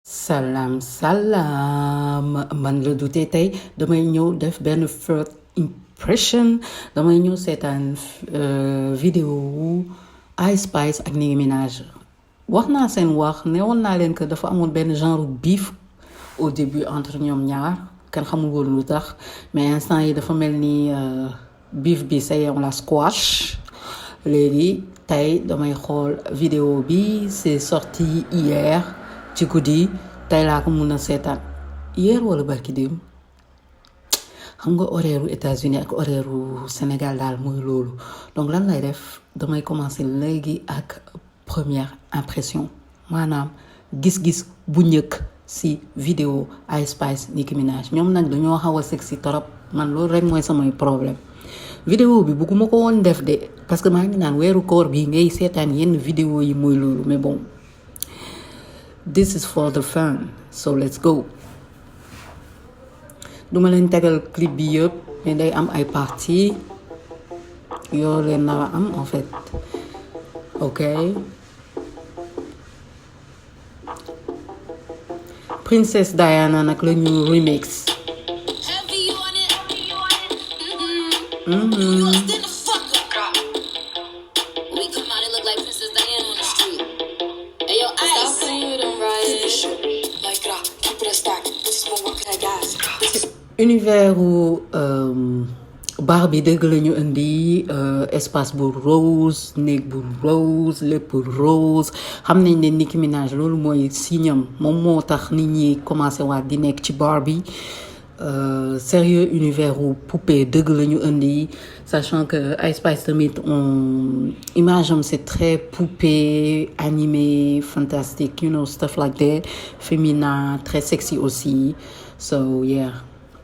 Salam salam man la dute tey damay ñëw def benn first impression damay ñëw seetaan vidéo wu Ice Spice ak Nicki Minaj wax naa seen wax ne woon naa leen que dafa amoon benn genre beef au début entre ñoom ñaar kenn xamul woon lu tax mais instant yi dafa mel ni beef bi ça y est on la squash léegi tey damay xool vidéo bi c'est sorti hier ci guddi tey laa ko mun a seetaan hier wala barki démb xam nga horaire u États-Unis ak horaire u Sénégal daal mooy loolu donc lan lay def damay commencer léegi ak première impression maanaam gis-gis bu njëkk ci vidéo Ice Spice Nicki Minaj ñoom nag dañoo xaw a sexy torop man loolu rek mooy samay problème vidéo bi bëgguma ko woon def de parce que maa ngi naan weeru koor bi ngay seetaan yenn vidéo yi mooy loolu mais bon this is for the fun so let's go duma leen tegal clip bi yëpp mais day am ay parties yoo leen nar a am en fait ok Princess Diana nag la ñu remix univers u Barbie dëgg lañu indi espace bu rose néeg bu rose lépp rose xam nañ ne Nicki Minaj loolu mooy signam moom moo tax nit ñi commencé waat di nekk ci Barbie sérieux univers u poupée dëgg lañu indi sachant que Ice Spice tamit image am c'est très poupée animé fantastique you know stuff like that féminin très sexy aussi so yeah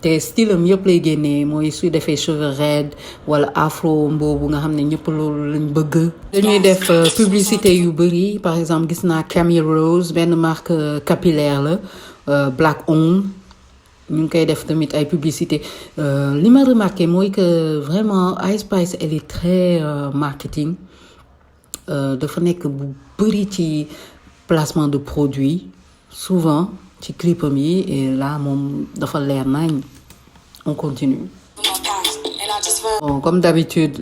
te style am yëpp lay génnee mooy su defee cheveux raide wala afro boobu nga xam ne ñëpp loolu lañ bëgg. dañuy def publicité yu bëri par exemple gis naa Camille Rose benn marque capillaire la black owned ñu ngi koy def tamit ay publicité li ma remarqué mooy que vraiment Ice Spice elle est très marketing dafa nekk bu bëri ci placement de produits souvent ci clipam yi et là moom dafa leer nañ on continue. Bon, comme d'habitude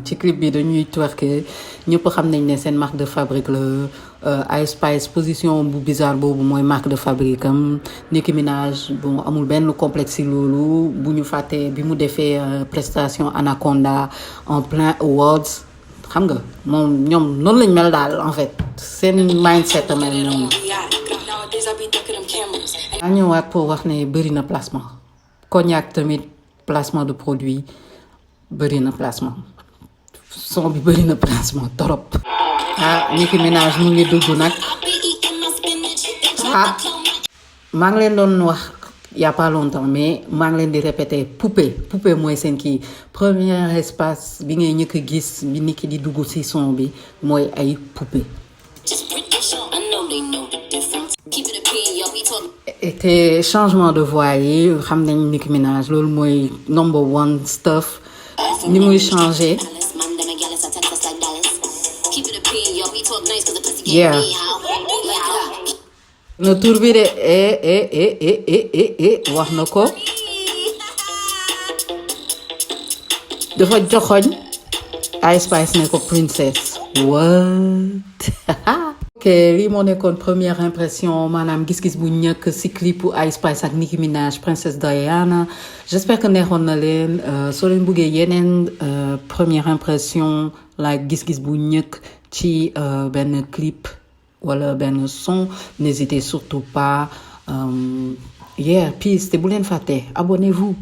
ci clip bi dañuy twerker ñëpp xam nañ ne seen marque de fabrique la Ice Spice position bu bizarre boobu mooy marque de fabrique am Nicki Minaj bon amul benn complexe loolu bu ñu fàttee bi mu defee prestation Anaconda en plein awards xam nga moom ñoom noonu lañ mel daal en fait seen mindset amel noonu. daa ñëwaat pour wax ne bëri na placement cognac tamit placement de produit bëri na placement son bi bëri na placement torop Nicki Minaj mu ngi dugg nag maa ngi leen doon wax y a pas longtemps mais maa ngi leen di répéter poupée mooy seen kii premier espace bi ngay ñëkk a gis bi Nicki di dugg ci son bi mooy ay poupée te changement de voix yi xam nañ Nicki Minaj loolu mooy number one stuff ni muy changer yeah na tur bi de wax na ko dafa joxoñ Ice Spice ne ko princess what ok lii moo nekkoon première impression maanaam gis-gis bu ñëkk ci clipu Ice Spice ak Nicki Minaj Princess Diana j'espère que neexoon na leen soo leen bëggee yeneen première impression la gis-gis bu ñëkk ci benn clip wala benn son n'hésitez surtout pas yeah peace te bu leen fàtte abonnez-vous